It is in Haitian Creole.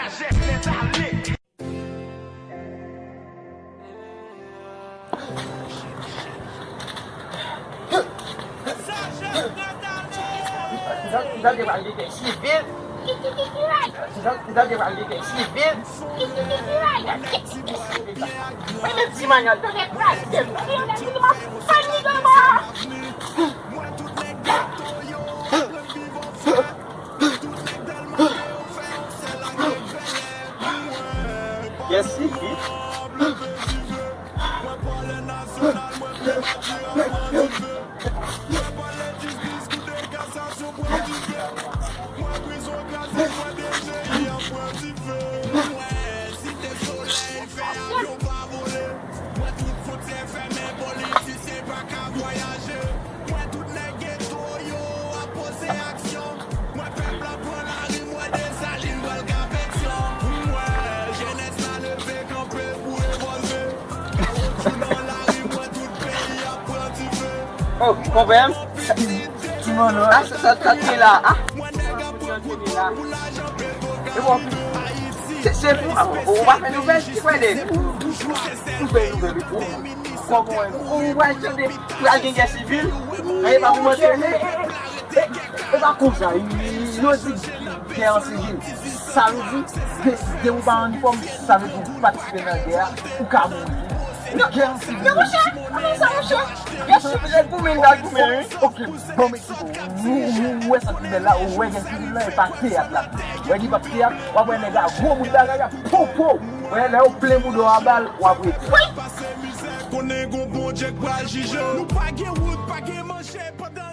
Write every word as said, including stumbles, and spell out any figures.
Zòt, zòt te pral gen kèk sivil. Zòt, zòt te pral gen kèk sivil. Mwen menm ti manyòl, tande pral gen. Mwen menm ti manyòl, tande pral gen. Yes, si, si. Oh, konpè m. Ah, sa, sa, sa te la. Ah. E bon, se, se pou, ah, ou pa fè nouvèl, ki kwè de? Ou fè nouvèl, ou, kòman, ou wè tande, pral gen gè sivil, e pa pou mwen, e, e, e, e pa konsa, yo di gè an sivil, sa vle di, de, de ou pa an inifòm, sa vle di ou patisipe nan gè a, ou ka mouri tou. Gè an sivil. Men monchè, kòman sa, monchè? Gè sivil, e pou men, goumen, wi. Ok, bon, men ou, ou, ou wè Santinèl la, ou wè gè sivil la, e pa teyat la. Ou wè li p ap teyat, w ap wè nèg la gwo bout bagay la, po, po. Ou wè, lè yo plen bouda w a bal, w ap rete. Wi. Pase mizè, konnen gon Bondye k pral jije. Nou pa gen wout, pa gen manje, pandan